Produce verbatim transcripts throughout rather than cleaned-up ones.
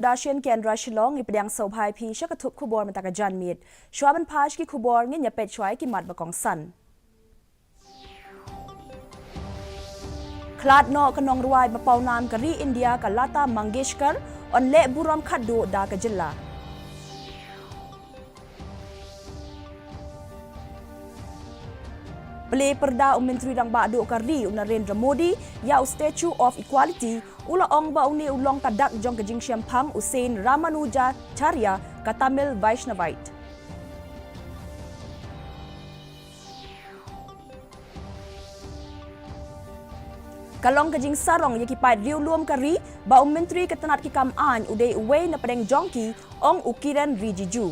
Dashin Kendra Shillong, ngi pdiang sngewbha ïa phi sha ka thup khubor mynta ka janmiet. Shuwa ban phai sha ki khubor, ngin ïa peit shuwa ïa ki mat ba kongsan. Khlad noh ka nongrwai ba pawnam ka ri India ka Lata Mangeshkar, yn leh burom khatduh da ka jylla. Plie pyrda u Myntri Rangbah Duh ka ri u Narendra Modi ïa u Statue of Equality, u la ong ba une u long ka dak jong ka jingshemphang u Saint Ramanujacharya ka Tamil Vaishnavite. Ka long ka jingsarong ïa ki paid riewlum ka ri ba u Myntri ka tnat ki kam aiñ u dei uwei na pdeng jong ki, ong u Kiren Rijiju.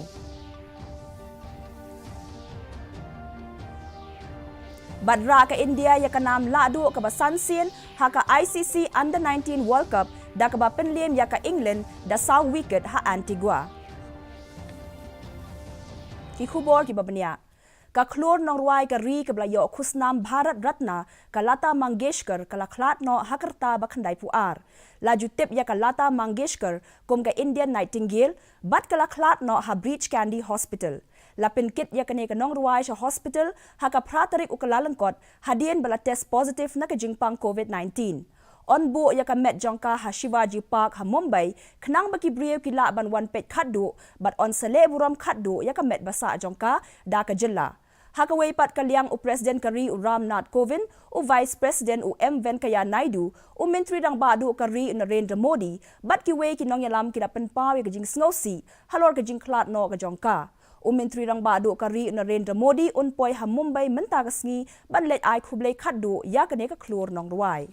Bad rah ka India ïa ka nam lahduh kaba san sien ha ka I C C Under nineteen World Cup da kaba pynliem ïa ka England da saw wicket ha Antigua. Ki khubor kiba bniah. Ka khlur nongrwai ka ri kaba la ïoh khusnam Bharat Ratna ka Lata Mangeshkar ka la khlad noh ha ka rta ba khyndai phew ar. La ju tip ïa ka Lata Mangeshkar kum ka Indian Nightingale bad ka la khlad noh ha Breach Candy Hospital. La pynkit ïa kane ka nongrwai sha hospital ha ka phra tarik u Kyllalyngkot hadien ba la test positive na ka jingpang covid nineteen. Yn buh ïa ka met jong ka ha Shivaji Park ha Mumbai, khnang ba ki briew ki lah ban wan peit khatduh bad yn sa leh burom khatduh ïa ka met ba sah jong ka da ka jylla. Ha kawei pat ka liang, u President ka ri u Ram Nath Kovind, u Vice President u M Venkaiah Naidu, u Myntri Rangbah Duh ka ri u Narendra Modi bad kiwei ki nongïalam ki la pynpaw ïa ka jingsngewsih halor ka jingkhlad noh ka jong ka. U Myntri Rangbah Duh ka ri u Narendra Modi un poi ha Mumbai mynta ka sngi ban leit ai khublei khatduh ïa kane ka khlur nongrwai.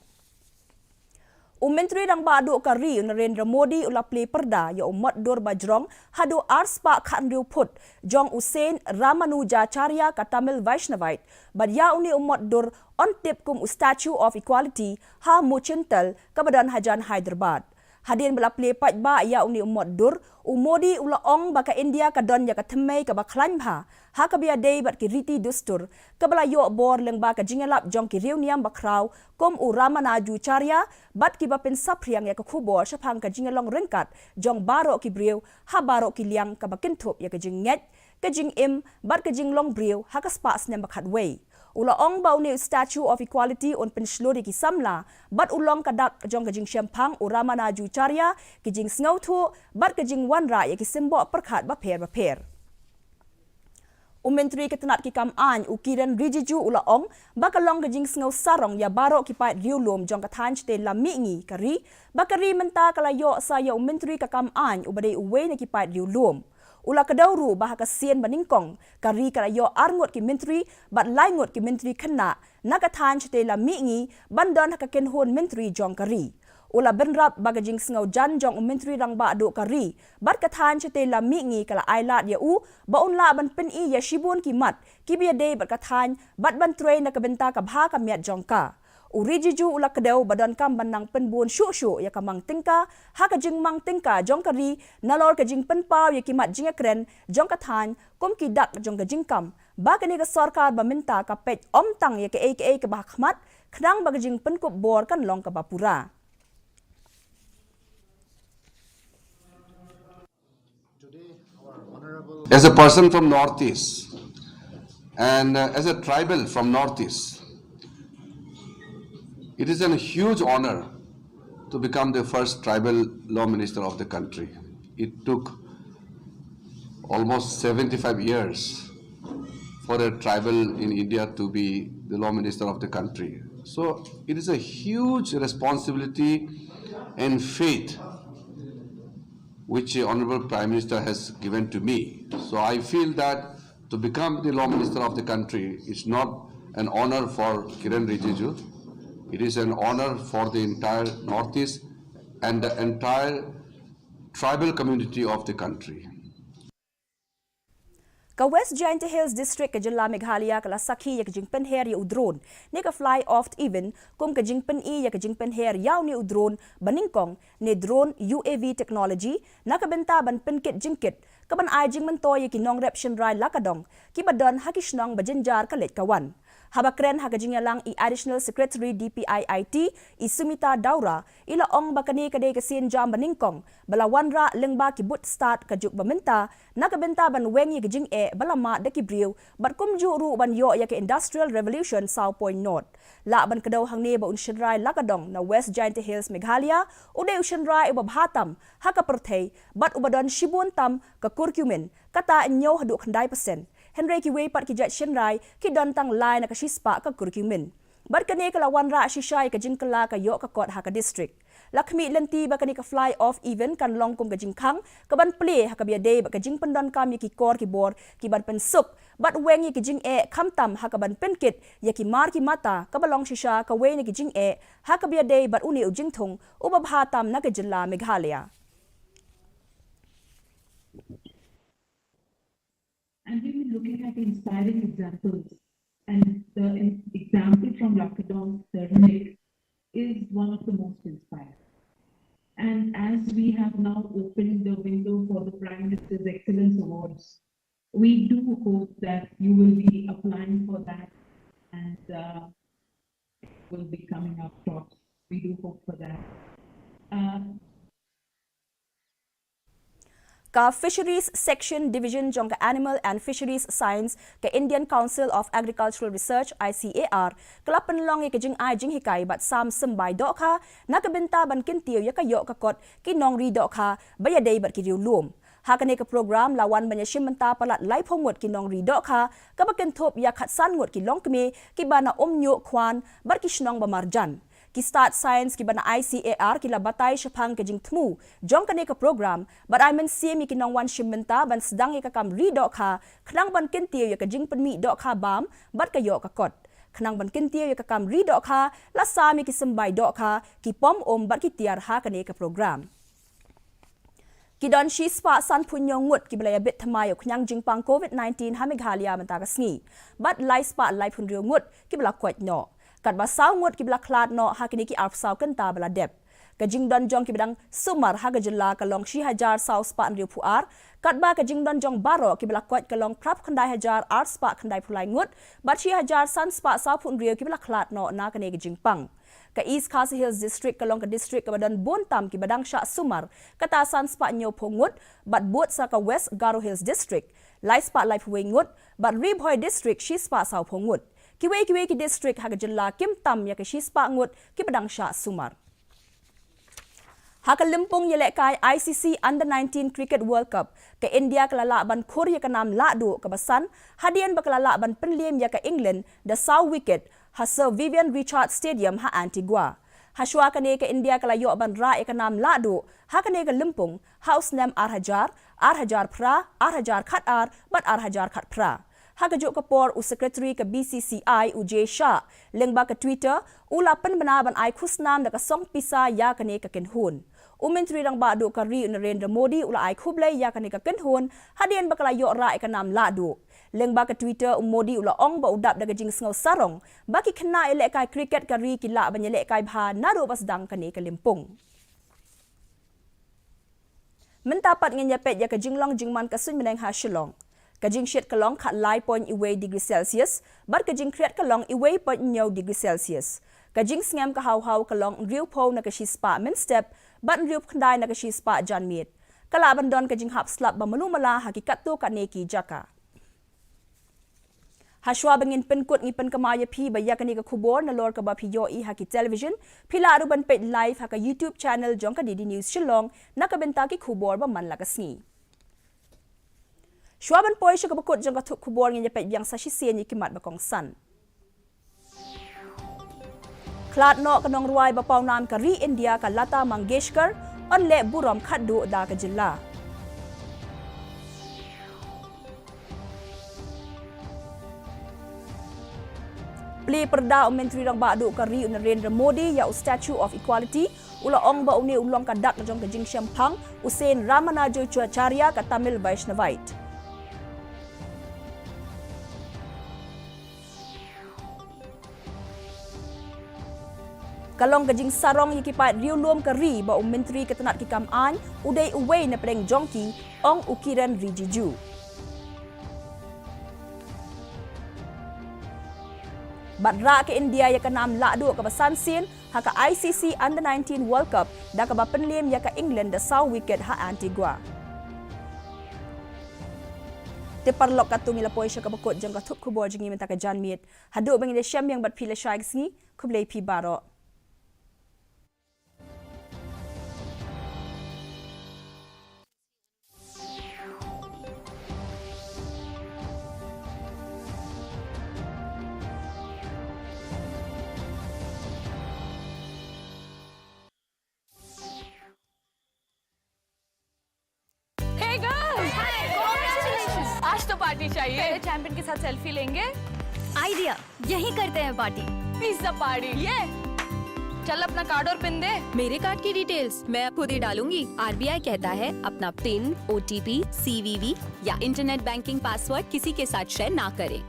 U Myntri Rangbah Duh ka ri u Narendra Modi u la plie pyrda ïa u mot dur ba jrong haduh ar spah khathynriew phut jong u Saint Ramanujacharya ka Tamil Vaishnavite, bad ïa une u mot dur yn tip kum u Statue of Equality ha Muchindal kaba don hajan Hyderabad. Hadien ba la plie paidbah ïa une u mot dur, u Modi u la ong ba ka India ka don ïa ka thymmei kaba khlaiñ bha ha kaba ïadei bad ki riti dustur, kaba la ïoh bor lyngba ka jingïalap jong ki riewniam bakhraw kum u Ramanujacharya bad kiba pynsaphriang ïa ka khubor shaphang ka jingïalong ryngkat jong baroh ki briew ha baroh ki liang, kaba kynthup ïa ka jingngeit, ka jingim bad ka jinglong briew ha ka spah snem ba khatwei. U la ong ba une u Statue of Equality un pynshlur ïa ki samla bad u long ka dak jong ka jingshemphang u Ramanujacharya, ki jingsngewthuh bad ka jingwanrah ïa ki symboh pyrkhat bapher bapher. U Myntri ka tnat ki kam aiñ u Kiren Rijiju u la ong ba ka long ka jingsngew sarong ïa baroh ki paid riewlum jong ka thaiñ shatei lam mihngi ka ri, ba ka ri mynta ka la ïoh sa ïa u Myntri ka kam aiñ uba dei uwei na ki paid riewlum. U la kdew ruh ba ha ka sien ba nyngkong ka ri ka la ïoh arngut ki myntri bad laingut ki myntri khynnah na ka thaiñ shatei lam mihngi ban don ha ka kynhun myntri jong ka ri. U la bynrap ba ka jingsngewjan jong u Myntri Rangbah Duh ka ri bad ka thaiñ shatei lam mihngi ka la ailad ïa u ba un lah ban pyni ïa shibun ki mat kiba ïadei bad ka thaiñ bad ban trei na ka bynta ka bha ka miat jong ka. U Rijiju u la kdew ba donkam ban nang pynbun shuh shuh ïa ka mang tyngka ha ka jingmang tyngka jong ka ri nalor ka jingpynpaw ïa ki mat jingïakren jong ka thaiñ kum ki dak jong ka jingkam, ba kane ka sorkar ba mynta ka peit ym tang ïa kaei kaei kaba ha khmat khnang ba ka jingpynkup bor kan long kaba pura. As a person from Northeast and uh, as a tribal from Northeast, it is a huge honor to become the first tribal law minister of the country. It took almost seventy-five years for a tribal in India to be the law minister of the country. So it is a huge responsibility and faith which the Honorable Prime Minister has given to me. So I feel that to become the Law Minister of the country is not an honor for Kiren Rijiju. It is an honor for the entire Northeast and the entire tribal community of the country. Ka West Jaintia Hills District ka jylla Meghalaya ka la sakhi ïa ka jingpynher ïa u drone ne ka fly oft event kum ka jingpyni ïa ka jingpynher ïa une u drone ba nyngkong ne drone U A V technology na ka bynta ban pynkit jingkit kaban ai jingmyntoi ïa ki nongrep shynrai la ka dong kiba don ha ki shnong ba jynjar ka leit ka wan. Haba kren ha ka jingïalang i Additional Secretary D P I I T, i Sumita Daura, i la ong ba kane ka dei ka sienjam banyngkong ba la wanrah lyngba ki buit stad ka juk ba mynta, na ka bynta ban weng ïa ka jingeh ba la mad da ki briew bad kumjuh ruh ban ïoh ïa ka Industrial Revolution saw point nought. Lah ban kdew hangne ba un shynrai la ka dong na West Jaintia Hills Meghalaya u dei u shynrai uba bha tam ha ka pyrthei bad uba don shibun tam ka curcumin, kata hynñiew haduh khyndai percent. Hynrei kiwei pat ki jait shynrai ki don tang lai na ka shispah ka curcumin. Bad kane ka la wanrah shisha ïa ka jingkylla ka ïoh ka kot ha ka district. La khmih lynti ba kane ka fly off event kan long kum ka jingkhang kaban plie ha kaba ïadei bad ka jingpyndonkam ïa ki kor ki bor kiban pynsuk bad weng ïa ki jingeh, khamtam ha kaban pynkit ïa ki mar ki mata, kaba long shisha kawei na ki jingeh ha kaba ïadei bad une u jingthung uba bha tam na ka jylla Meghalaya. And we've been looking at inspiring examples. And the in- example from Lakadong Sernit is one of the most inspiring. And as we have now opened the window for the Prime Minister's Excellence Awards, we do hope that you will be applying for that and uh, will be coming up top. We do hope for that. Uh, Ka Fisheries Section Division jong ka Animal and Fisheries Science ka Indian Council of Agricultural Research, I C A R, ka la pynlong ïa ka jingai jinghikai bad sam symbai dohkha na ka bynta ban kyntiew ïa ka ïoh ka kot ki nongri dohkha ba ïadei bad ki riewlum. Ha kane ka program la wan ban ïashim bynta palat laiphew ngut ki nongri dohkha, kaba kynthup ïa khatsan ngut ki longkmie kiba na Umñiuh, Khwan bad ki shnong ba marjan. Ki stad science kiba na I C A R ki la batai shaphang ka jingthmu jong kane ka program bad ai mynsiem ïa ki nongwan shim bynta ban sdang ïa ka kam ri dohkha khnang ban kyntiew ïa ka jingpynmih dohkha bam bad ka ïoh ka kot. Khnang ban kyntiew ïa ka kam ri dohkha, la sam ïa ki symbai dohkha, ki pom um bad ki tiar ha kane ka program. Ki don shispah sanphew hynñiew ngut kiba la ïabit thymmai ïa u khñiang jingpang COVID nineteen ha Meghalaya mynta ka sngi, bad laispah laiphew hynriew ngut kiba la koit noh. Katba saw ngut kiba la khlad noh ha kine ki arphew saw kynta ba la dep. Ka jingdon jong kiba dang sumar ha ka jylla ka long shi hajar saw spah hynriewphew ar, katba ka jingdon jong baroh kiba la koit ka long phraphew khyndai hajar ar spah khyndaiphew lai ngut, bad shi hajar san spah sawphew hynriew kiba la khlad noh na kane ka jingpang. Ka East Khasi Hills District ka long ka district kaba don bun tam kiba dang shah sumar, kata san spah hynñiewphew ngut, bad bud sa ka West Garo Hills District, lai spah laiphew wei ngut, bad Ri Bhoi District shi spah sawphew ngut. Kiwei kiwei ki district ha ka jylla kim tam ïa ka shi spah ngut kiba dang shah sumar. Ha ka lympung ïalehkai I C C Under nineteen Cricket World Cup, ka India ka la lah ban khur ïa ka nam lahduh kaba san, hadien ba ka la lah ban pynliem ïa ka England da saw wicket ha Sir Vivian Richards Stadium ha Antigua. Hashwa kane ka India ka la ïoh ban rah ïa ka nam lahduh ha kane ka lympung ha u snem ar hajar, ar hajar phra, ar hajar khatar bad ar hajar khatphra. Ha kajuh ka por u Secretary ka B C C I u Jay Shah, lyngba ka Twitter, u la pynbna ban ai khusnam da ka song pisa ïa kane ka kynhun. U Myntri Rangbah Duh ka ri u Narendra Modi u la ai khublei ïa kane ka kynhun hadien ba ka la ïoh rah ïa ka nam lahduh. Lyngba ka Twitter u Modi u la ong ba u dap da ka jingsngew sarong ba ki khynnah ïalehkai cricket ka ri ki lah ban ïalehkai bha naduh ba sdang kane ka lympung. Mynta pat ngin ïa peit ïa ka jinglong jingman ka suiñbneng ha Shillong. Ka jingshit ka long khatlai point wei degree Celsius, bad ka jingkhriat ka long wei point hynñiew degree Celsius. Ka jingsngem ka haw haw ka long hynriewphew na ka shispah mynstep, bad hynriewphew khyndai na ka shispah janmiet. Ka lah ban don ka jinghap slap ba malu mala ha ki katto katne ki jaka. Hashwa ba ngin pynkut ngi pynkynmaw ïa phi ba ïa kane ka khubor nalor kaba phi ïohi ha ki television, phi lah ruh ban peit live ha ka YouTube channel jong ka D D News Shillong na ka bynta ki khubor ba man la ka sngi. Shuwa ban poi sha kaba kut jong ka thup khubor ngin ïa peit biang sa shisien ïa ki mat ba kongsan. Khlad noh ka nongrwai ba pawnam ka ri India ka Lata Mangeshkar, yn leh burom khatduh da ka jylla. Plie pyrda u Myntri Rangbah Duh ka ri u Narendra Modi ïa u Statue of Equality, u la ong ba une u long ka dak jong ka jingshemphang u Sen Ramanujacharya ka Tamil Vaishnavite. Ka long ka jingsarong ïa ki paid riewlum ka ri ba u Myntri ka tnat ki kam aiñ u dei uwei na pdeng jong ki, ong u Kiren Rijiju. Bad rah ka India ïa ka nam lahduh kaba san sien ha ka I C C Under nineteen World Cup da kaba pynliem ïa ka England da saw wicket ha Antigua. Te paralok, katto ngi la poi sha kaba kut jong ka thup khubor jong ngi mynta ka janmiet. Haduh ba ngin ïashem biang bad phi lashai ka sngi, khublei phi baroh. Hey girls! Hi! Congratulations! आज तो पार्टी चाहिए। पहले चैंपियन के साथ सेल्फी लेंगे। आइडिया, यहीं करते हैं पार्टी। पिज्जा पार्टी, ये। चल अपना कार्ड और पिन दे। मेरे कार्ड की डिटेल्स मैं खुद ही डालूंगी। आरबीआई कहता है, अपना पिन, ओटीपी, सीवीवी या इंटरनेट बैंकिंग पासवर्ड किसी के साथ शेयर ना करें।